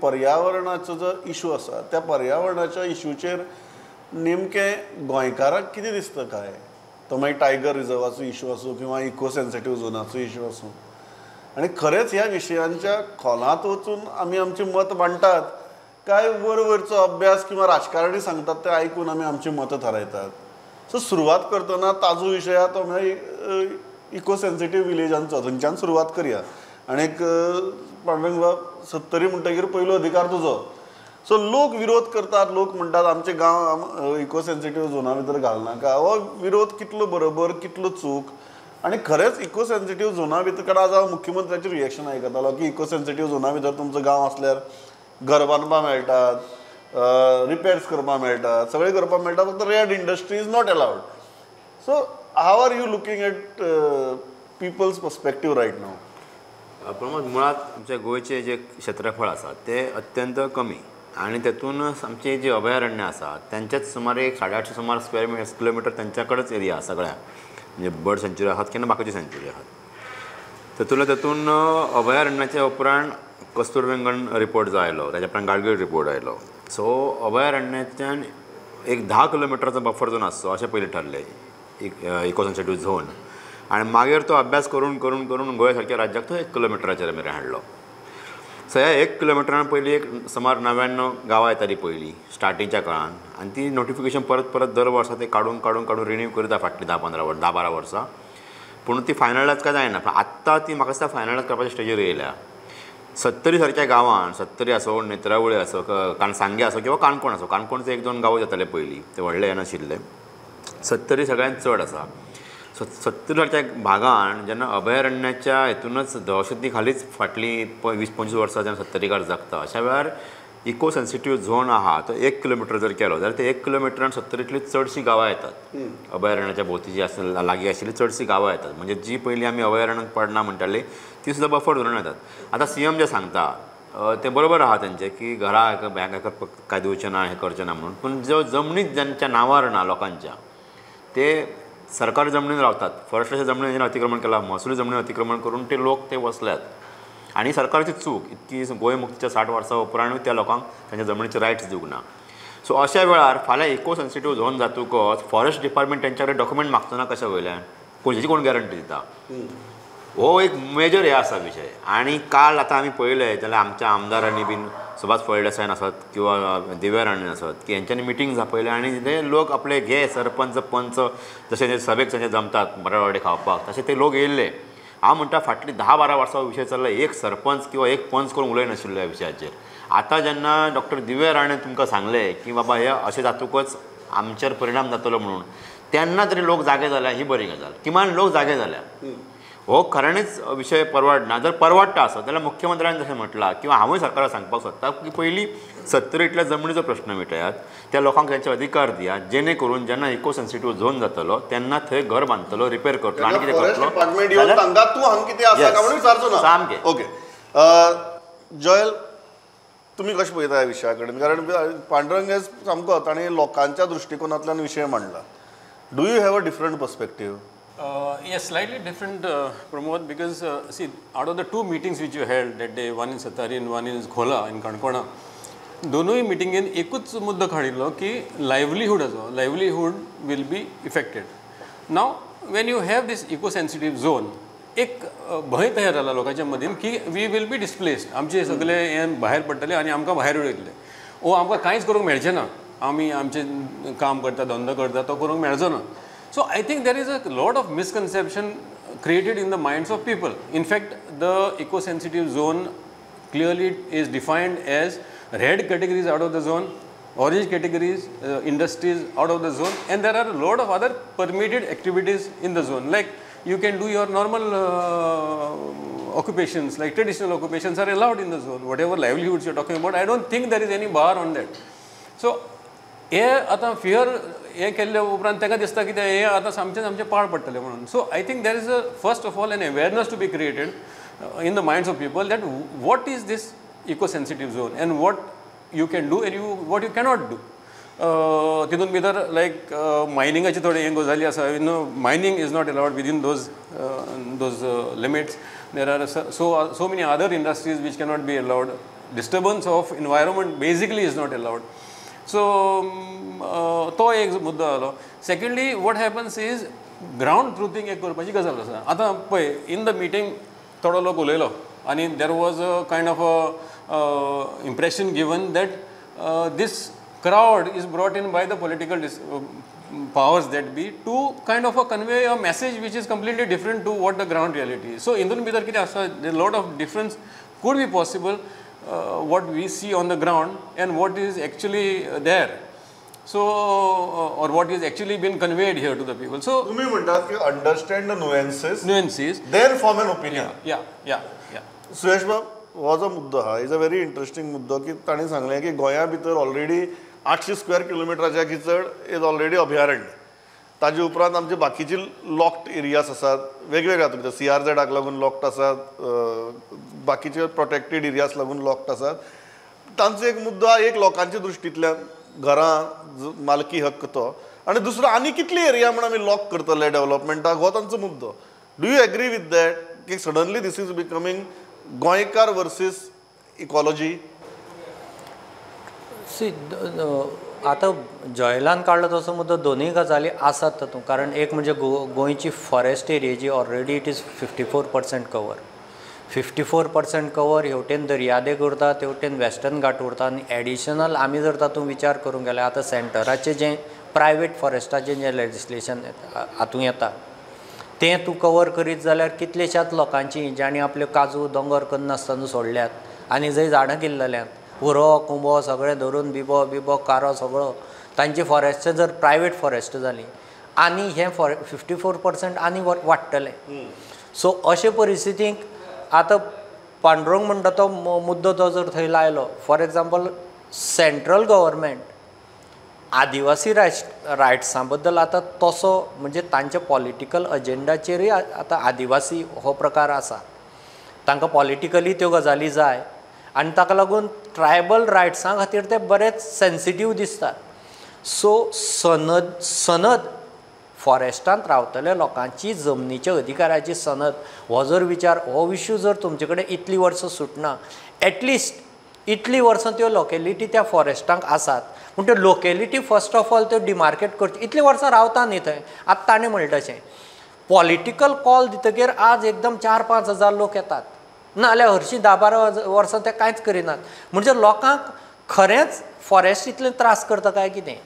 पर्यावरणाचो जो इशू आसा त्या पर्यावरणाच्या इशूचेर नेमकें गोंयकाराक कितें दिसता काय, तो मागीर टायगर रिजर्वाचो इशू आसूं किंवा इको सेन्सिटीव झोनाचो इशू आसूं, आनी खरेंच ह्या विशयांच्या खोलांत वचून आमी आमचें मत मांडटात काय वर वरचो अभ्यास किंवा राजकारणी सांगतात ते आयकून आमी आमची मतां थारायतात. सो सुरवात करतना ताजो विशय आहा तो म्हळ्यार इको सेन्सिटीव विलेजांचो, थंयच्यान सुरवात करया. आनी एक पांडुरंग बाब, सत्तरी म्हणटगीर पयलो अधिकार तुजो. सो लोक विरोध करतात, लोक म्हणटात आमचे गांव इको सेन्सिटीव झोना भितर घालनाका. हो विरोध कितलो बरोबर कितलो चूक, आनी खरेंच इको सेन्सिटीव झोना भितर, कारण आज हांव मुख्यमंत्र्याचें रिएक्शन आयकतालो की इको सेन्सिटीव झोना भितर तुमचो गांव आसल्यार घर बांदपाक मेळटात, रिपेर्स करपाक मेळटात, सगळें करपाक मेळटा, फक्त red industry is not allowed. So how are you looking at people's perspective right now? Pramod, मुळात आमच्या गोंयचें जें क्षेत्रफळ आसा तें अत्यंत कमी आनी तेतून आमचें जें अभयारण्य आसा तेंचेच सुमार एक 850 सुमार स्क्वेअर किलोमिटर तेंच्या कडेच एरिया आसा सगळ्या, म्हणजे बर्ड सँच्युरी आहात किंवा बाकीच्यो सँच्युरी आहात. तातूंतल्या तातूंत अभयारण्याच्या उपरांत कस्तुररंगन रिपोर्ट जो आयलो, ताच्या उपरांत गाडगीळ रिपोर्ट आयलो. सो अभयारण्याच्यान एक 10 किलोमिटराचो बफर झोन आसचो अशें पयलीं ठरलें, इको सेन्सिटीव झोन. आनी मागीर तो अभ्यास करून करून करून गोंय सारक्या राज्याक तो 1 किलोमिटराचेर मेरेन हाडलो. सो ह्या 1 किलोमिटरान पयलीं एक सुमार 99 गांवां येतालीं पयलीं स्टार्टिंगच्या काळान, आनी ती नोटिफिकेशन परत परत दर वर्सा ते काडून काडून काडून रिन्यू करता फाटलीं 10-15 वर्सां, 10-12 वर्सां, पूण ती फायनलायज काय जायना. पण आत्तां ती म्हाका दिसता फायनलायज करपाच्या स्टेजीर येयल्या. सत्तरी सारक्या गांवान, सत्तरी आसूं, नेत्रावळी आसूं, सांगें आसूं किंवा काणकोण आसूं, काणकोणचे 1-2 गांव जाताले पयलीं, ते व्हडले हे नाशिल्ले. सत्तरी सगळ्यांत चड आसा. सो सत्तरी सारक्या भागान जेन्ना अभयारण्याच्या हेतूनच दहशती खालीच फाटलीं 20-25 वर्सां जेन्ना सत्तरीकार जगता, अशा वेळार इको सेन्सिटीव झोन आहा तो 1 किलोमिटर जर केलो जाल्यार ते 1 किलोमिटरान सत्तरींतलीं चडशीं गांवां येतात, अभयारण्याच्या भोंवती जी आसा लागीं आशिल्लीं चडशीं गांवां येतात. म्हणजे जी पयलीं आमी अभयारण्यात पडना म्हणटाली ती सुद्दां बफर झोनान येतात. आतां सीएम जे सांगता तें बरोबर आहा तेंचें की घरा बँक काय दिवचें ना, हें करचें ना म्हणून, पूण ज्यो जमनीत ज्यांच्या नांवार ना लोकांच्या, ते सरकारी जमनीन रावतात, फॉरेस्टाच्या जमनीन अतिक्रमण केलां, महसुली जमनीन अतिक्रमण करून ते लोक ते वसल्यात. आनी सरकारची चूक इतकी गोंय मुक्तीच्या 60 वर्सां उपरांतूय त्या लोकांक तांच्या जमनीचे रायट्स दिवंक ना. सो अशा वेळार फाल्यां इको सेन्सिटीव झोन जातकच फॉरेस्ट डिपार्टमेंट तेंच्या कडेन डॉक्युमेंट मागचो ना कशा वयल्यान, कोणाची कोण गॅरंटी दिता? हो एक मेजर हे आसा विशय. आनी काल आतां आमी पळयलें जाल्यार आमच्या आमदारांनी बीन सुभाष फळदेसायान आसत किंवा दिव्या राणे आसत की हेंच्यांनी मिटींग आपयल्या आनी ते लोक आपले घे सरपंच पंच जशे सभेक जशे जमतात बटाटवडे खावपाक तशे ते लोक येयल्ले. हांव म्हणटा फाटलीं 10-12 वर्सां विशय चल्ला, एक सरपंच किंवा एक पंच करून उलयनाशिल्लो ह्या विशयाचेर. आतां जेन्ना डॉक्टर दिव्या राणे तुमकां सांगलें की बाबा हे अशें जातकच आमचेर परिणाम जातलो म्हणून, तेन्ना तरी लोक जागे जाल्या, ही बरी गजाल. किमान लोक जागे जाल्या. हो खऱ्यांनीच विशय परवडना. जर परवडटा आसत जाल्यार मुख्यमंत्र्यान जशें म्हटलां किंवा हांवूय सरकाराक सांगपाक सोदता की पयलीं सत्तरींतल्या जमनीचो प्रश्न मिटयात, त्या लोकांक तांचे अधिकार दियात, जेणे करून जेन्ना इको सेन्सिटीव झोन जातलो तेन्ना थंय घर बांदतलो, रिपेर करतलो आनी कितें करतलो. सामकें. ओके जॉयल, तुमी कशें पळयता ह्या विशया कडेन? कारण पांडुरंग सामको ताणें लोकांच्या दृश्टिकोनांतल्यान विशय मांडला. Do you have a different perspective? Yes, slightly different, Pramod, because see, out of the 2 meetings which you held that day, one in Sattari and one in Khola in Kankona, दोनूय मिटिंगेन एकूच मुद्दो काडिल्लो की लायवलीहूडाचो, livelihood will be affected. Now when you have this eco sensitive zone, एक भंय तयार जाला लोकांच्या मदीं की we will be displaced, आमचे सगळे हे भायर पडटले आनी आमकां भायर उडयतले, ओ आमकां कांयच करूंक मेळचें ना, आमी आमचें काम करता, धंदो करता, तो करूंक मेळचो ना. So I think there is a lot of misconception created in the minds of people. In fact, the eco-sensitive zone clearly is defined as red categories out of the zone, orange categories, industries out of the zone, and there are a lot of other permitted activities in the zone. Like you can do your normal occupations, like traditional occupations are allowed in the zone. Whatever livelihoods you are talking about, I don't think there is any bar on that. So, हे आतां fear हें केल्ले उपरांत तांकां दिसता की हें आतां सामकें आमचें पाड पडटलें म्हणून. So I think there is a first of all an awareness to be created in the minds of people that what is this eco sensitive zone and what you can do and you what you cannot do. तितून भितर लायक मायनिंगाचे थोडे हें गजाली आसा, you know mining is not allowed within those those limits. There are so many other industries which cannot be allowed. Disturbance of environment basically is not allowed. So तो एक मुद्दो जालो. Secondly what happens is ground truthing एक करपाची गजाल आसा. आतां पळय इन the meeting थोडो लोक उलयलो आनी there was a kind of a impression given that this crowd is brought in by the political powers that be to kind of a convey a message which is completely different to what the ground reality is. So indun bhitar kite asa, there lot of difference could be possible what we see on the ground and what is actually there. So or what is actually been conveyed here to the people. So tumi म्हणतात की understand the nuances, then form an opinion. Yeah. Suyash बाब, हो जो मुद्दो आहा is a very interesting मुद्दो की तांणी सांगलें की गोंया भितर ऑलरेडी 800 स्क्वेअर किलोमिटराच्या की चड is already अभयारण्य. ताजे उपरांत आमचे बाकीचे लॉक्ड एरियाज आसात वेगवेगळ्या, तुमच्या सी आर झेडाक लागून लॉक्ड आसात, बाकीचे प्रोटेक्टेड एरियाज लागून लॉक्ड आसात. तांचो एक मुद्दो आहा, एक लोकांच्या दृश्टींतल्यान घरां मालकी हक्क तो, आनी दुसरो आनी कितली एरिया म्हण आमी लॉक करतले डेवलपमेंटाक, हो तांचो मुद्दो. Do you agree with that की suddenly this is becoming Goenkar versus ecology? See, आतां जॉयलान काडलो तसो मुद्दो दोनूय गजाली आसात तातूंत. कारण एक म्हणजे गोंयची फॉरेस्ट एरिया जी already it is 54% cover, 54% cover हेवटेन दर्यादेग उरता, तेवटेन वेस्टर्न घाट उरता. आनी एडिशनल आमी जर तातूंत विचार करूंक गेल्यार आतां सेंटराचें जें प्रायवेट फॉरेस्टाचें जें लेजिस्लेशन हातूंत येता तें तूं कवर करीत जाल्यार कितलेशाच लोकांची जांणी आपल्यो काजू दोंगर करनासतना सोडल्यात आनी जंय झाडां किल्लल्यांत, हुरो कुंबो सगळें धरून बिबो बिबो कारो सगळो तांची फॉरेस्ट जर प्रायवेट फॉरेस्ट जाली आनी हें 54% आनी वाडटलें. सो अशे परिस्थितीक आतां पांडुरंग म्हणटा तो मुद्दो तो जर थंय लायलो, for example central government Adivasi रायट्सां बद्दल आतां तसो म्हणजे तांच्या पॉलिटिकल अजेंडाचेरूय आतां आदिवासी हो प्रकार आसा, तांकां पॉलिटिकली त्यो गजाली जाय आनी ताका लागून ट्रायबल रायट्सां खातीर ते बरेच सेन्सिटीव दिसतात. सो सनद फॉरेस्टांत रावतल्या लोकांची जमनीच्या अधिकाराची सनद हो जर विचार, हो इशू जर तुमचे कडेन इतलीं वर्सां सुटना, एटलिस्ट इतलीं वर्सां त्यो लोकेलिटी त्या फॉरेस्टांक आसात पूण त्यो लोकेलिटी फर्स्ट ऑफ ऑल त्यो डिमार्केट करच्यो. इतलीं वर्सां रावता न्ही थंय. आतां ताणें म्हणलें तशें पॉलिटिकल कॉल दितकीर आज एकदम 4-5 हजार लोक येतात, ना जाल्यार हरशीं 10-12 वर्सां ते कांयच करिनात. म्हणजे लोकांक खरेंच फॉरेस्ट इतलें त्रास करता काय कितें?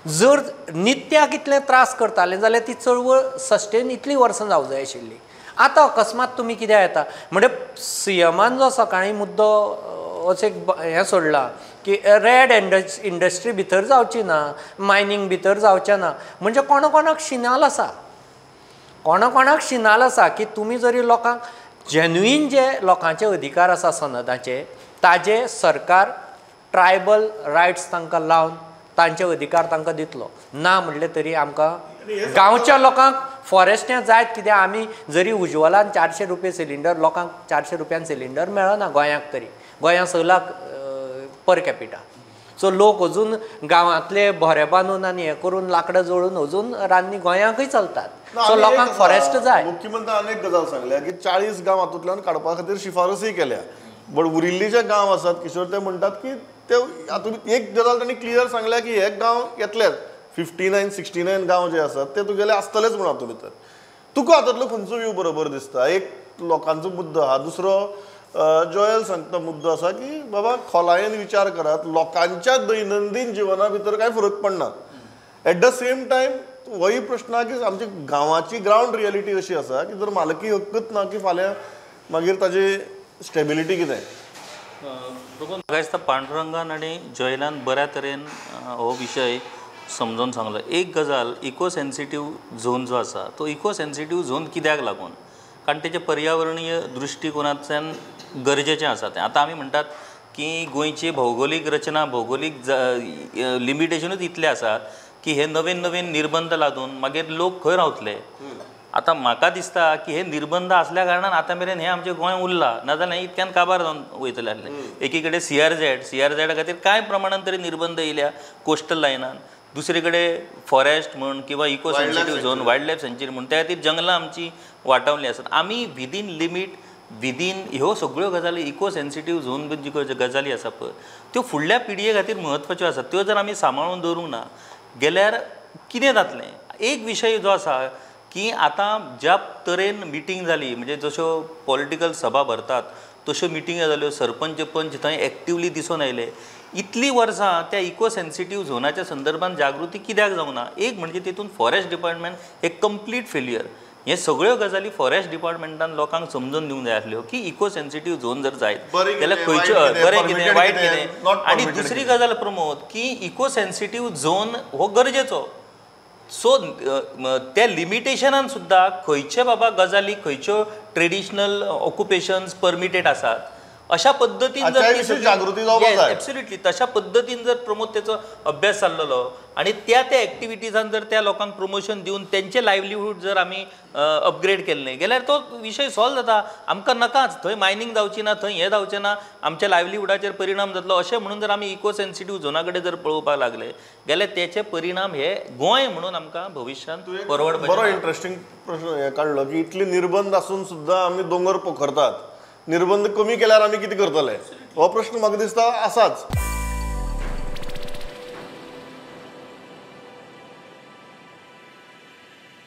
जर नित्याक इतलें त्रास करतालें जाल्यार ती चळवळ सस्टेन इतलीं वर्सां जावं जाय आशिल्ली. आतां अकस्मात तुमी कित्याक येता? म्हणजे सीएमान जो सकाळीं मुद्दो असो एक हें सोडला की रेड इंडस्ट्री भितर जावची ना, मायनींग भितर जावचें ना, म्हणजे कोणा कोणाक शिनाल आसा, कोणा कोणाक शिनाल आसा की तुमी जरी लोकांक जेन्युइन जे लोकांचे अधिकार आसा सनदाचे ताजे सरकार ट्रायबल रायट्स तांकां लावन तांचे अधिकार तांकां दितलो ना म्हणलें तरी आमकां गांवच्या लोकांक फॉरेस्ट हें जायत. कित्याक आमी जरी उज्वलान 400 रुपये सिलिंडर लोकांक 400 रुपयान सिलिंडर मेळना गोंयांक, तरी गोंयांत 6 लाख पर कॅपिटा. सो लोक अजून गांवांतले भोरे बांदून आनी हें करून लांकडां जळून अजून रान्नी गोंयांकूय चलतात. सो लोकांक फॉरेस्ट जाय. मुख्यमंत्र्यान अनेक गजाल सांगल्या की 40 गांव हातूंतल्यान काडपा खातीर शिफारसूय केल्या, बट उरिल्ले जे गांव आसात किशोर ते म्हणटात की ते हातूंत एक गजाल तांणी क्लियर सांगल्या की हे गांव येतलेच, 59 69 गांव जे आसात ते तुगेले आसतलेच म्हूण हातूंत भितर. तुका हातूंतलो खंयचो व्यू बरोबर दिसता? एक लोकांचो मुद्दो आहा, दुसरो जॉयल सांगता मुद्दो आसा की बाबा खोलायेन विचार करात, लोकांच्या दैनंदीन जिवना भितर कांय फरक पडना. एट the same time होय प्रश्न आहा की आमची गांवाची ग्रावंड रियलिटी अशी आसा की जर मालकी हक्कच ना की फाल्यां मागीर ताजी स्टेबिलिटी कितें? म्हाका दिसता पांडुरंगान आनी जॉयलान बऱ्या तरेन हो विशय समजून सांगलो. एक गजाल, इको सेन्सिटीव झोन जो आसा तो इको सेन्सिटीव झोन कित्याक लागून? कारण तेजे पर्यावरणीय दृश्टिकोनांतल्यान गरजेचें आसा तें. आतां आमी म्हणटात की गोंयची भौगोलीक रचना, भौगोलीक लिमिटेशनूच इतलें आसात की हे नवीन नवीन निर्बंध लादून मागीर लोक खंय रावतले? आतां म्हाका दिसता की हे निर्बंध आसल्या कारणान आतां मेरेन हें आमचें गोंय उरलां, नाजाल्यार हें इतक्यान काबार जावन वयतलें आसलें. एकी कडेन सी आर झेडा खातीर कांय प्रमाणान तरी निर्बंध येयल्या कोस्टल लायनान, दुसरे कडेन फॉरेस्ट म्हण किंवा eco sensitive zone, wild life sanctuary म्हण त्या खातीर जंगलां आमची वाटावली आसात. आमी विदीन लिमीट विदीन ह्यो सगळ्यो गजाली इको सेन्सिटीव झोन जी गजाली आसा पळय त्यो फुडल्या पिळगे खातीर म्हत्वाच्यो आसा. त्यो जर आमी सांबाळून दवरूंक ना गेल्यार कितें जातलें. एक विशय जो आसा की आतां ज्या तरेन मिटींग जाली म्हणजे जश्यो पॉलिटिकल सभा भरतात तश्यो मिटिंग्यो जाल्यो, सरपंच पंच थंय एक्टिवली दिसून आयले. इतलीं वर्सां त्या इको सेन्सिटीव झोनाच्या संदर्भात जागृती कित्याक जावंक ना? एक म्हणजे तितून फॉरेस्ट डिपार्टमेंट एक कंप्लीट फेल्युअर. हे सगळ्यो गजाली फॉरेस्ट डिपार्टमेंटान लोकांक समजून दिवंक जाय आसल्यो की इको सेन्सिटीव झोन जर जायत जाल्यार खंयच्यो बरें कितें वायट कितें. आनी दुसरी गजाल प्रमोद की इको सेन्सिटीव झोन हो गरजेचो. सो त्या लिमिटेशनान सुद्दां खंयचे बाबा गजाली खंयच्यो ट्रेडिशनल ऑक्युपेशन्स परमिटेड आसात अशा पद्दतीन जर जागृती जावपाक जाय. एब्सोल्युटली तशा पद्दतीन जर प्रमोद तेचो अभ्यास जाल्लो आनी त्या त्या एक्टिविटीजान जर त्या लोकांक प्रमोशन दिवन तेंचे लायवलीहूड जर आमी अपग्रेड केल्लें गेल्यार तो विशय सॉल्व जाता. आमकां नाकाच थंय मायनींग जावची ना, थंय हें जावचें ना, आमच्या लायवलीहुडाचेर परिणाम जातलो अशें म्हणून जर आमी इको सेन्सिटीव झोना कडेन जर पळोवपाक लागले जाल्यार तेचे परिणाम हे गोंय म्हणून आमकां भविश्यांत परवडपाचे. बरो इंट्रस्टींग प्रश्न हें काडलो की इतले निर्बंध आसून सुद्दां आमी दोंगर पोखरतात, निर्बंध कमी केल्यार आमी कितें करतले हो प्रश्न म्हाका दिसता आसाच.